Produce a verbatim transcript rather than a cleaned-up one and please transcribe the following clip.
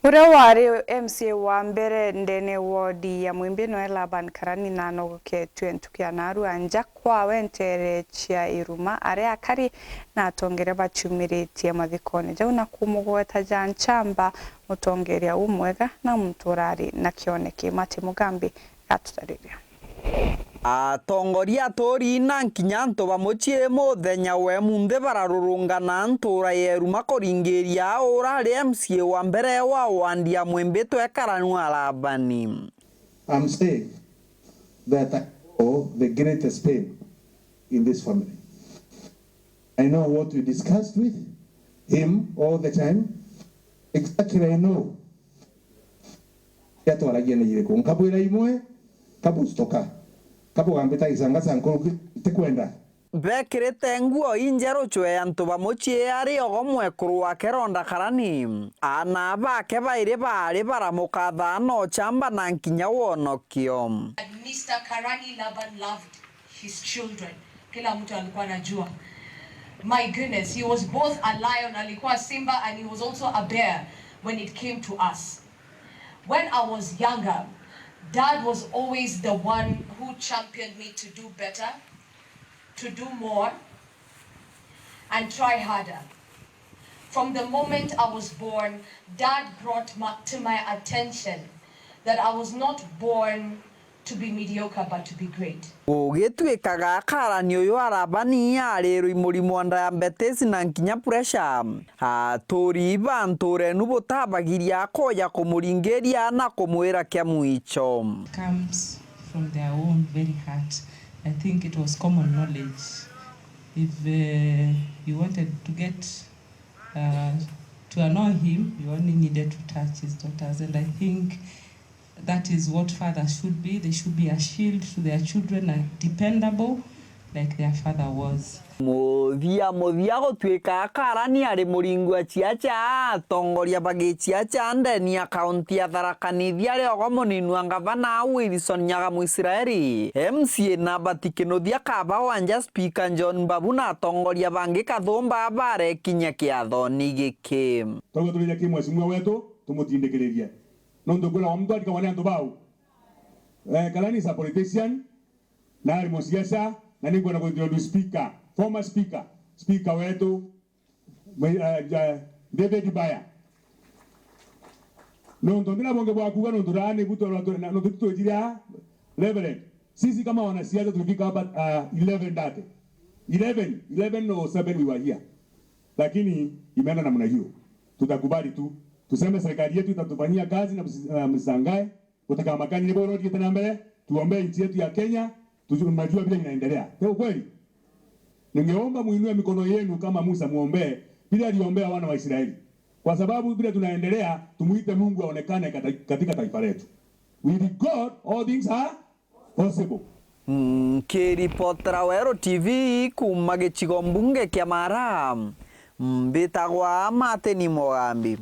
Uria wari M C A wa mbere ndene wodi ya Mwimbi noe Laban Karani nanogoketue ntuku ya narua nja kwawe nteere cia Iruma aria akari na atongeria baciumiritie mathikone jau na kumugweta ja nchamba, mutongeria umwega na muntu urari na kioneki. Mati Mugambi gatutariria. Atongoria, aturi na nkinya antu ba mucii muthenya wa emunthi bararurungana ntura ya Iruma kuringiria ura ari M C A wa mbere wa wandi ya Mwimbi twekaranua Labani. I'm saying that I know the greatest pain in this family. I know what we discussed with him all the time. Exactly, I know. Yatwaragia na iriku? Nkabwira imwe, kabustoka. Kabugambita icanga ca nkuruki ntikwenda. Bekirite nguo injeru cwe antu ba mucii ari ogo mwekuru wake Ronda Karani. Aana bake bairi baari baramukatha na uchamba na nkinya wonokio. Mister Karani Laban loved his children. Kila mtu alikuwa anajua. My goodness, he was both a lion, alikuwa simba, and he was also a bear when it came to us. When I was younger, dad was always the one who championed me to do better, to do more, and try harder. From the moment I was born, dad brought my, to my attention that I was not born to be mediocre, but to be great. Gugituikaga Karani uyu arabani arirwi murimo nda ya mbetesi na nkinya pressure. Aturi ba nturenu butabagiria akoja kumuringiria na kumwira kia mwicho. Comes from their own very heart. I think it was common knowledge. If, uh, you wanted to get, uh, to annoy him, you only needed to touch his daughters. And I think that is what fathers should be. They should be a shield to their children, a dependable like their father was. Muthia muthia gutuika Karani ari muringi wa ciaca, atongoria ba giciaca ndeni ya kaunti ya Tharaka Nithi ari ogo munini wa ngavana Wilson Nyaga Mwisraeli, M C A na bati Kinuthia Kabawanja, Speaker John Mbabu na atongoria bangi kathumba barekinyia kiathoni giki. Twauga turija ki mheshimiwa wetu, tumutindikiririe. Nontu kwina wa muntu arikawa ni antu bau. Eh, Karani is a politician, na ari musiasa, na ninkwenda kwithirwa ndi speaker, former speaker, speaker wetu, mwe-, eh, ja-, David Mbaya. Nontu ndina bungi bwa kuuga nontu raa ni buto, nontu, nontu tutwejire aa, Reverend. Sisi kama wanasiasa tulifika hapa, ah, eleven thirty. Eleven, eleven or seven we were here. Lakini imeenda namna hiyo. Tutakubali tu. Tuseme serikali yetu itatufanyia kazi na msi-, ah, msangae. Gutikamakanie ni bwona uthiite na mbere, tuombee nchi yetu ya Kenya, tuju-, tunajua vile inaendelea. Ni ukweli? Ningeomba muinue mikono yenu kama Musa, muombee vile aliombea wana wa Israeli. Kwa sababu vile tunaendelea, tumuite Mungu aonekane kata-, katika taifa letu. With God, all things are possible. Nkiripotera Weru T V kuuma gicigo mbunge kia Mara, mbitagwa Martin Mugambi.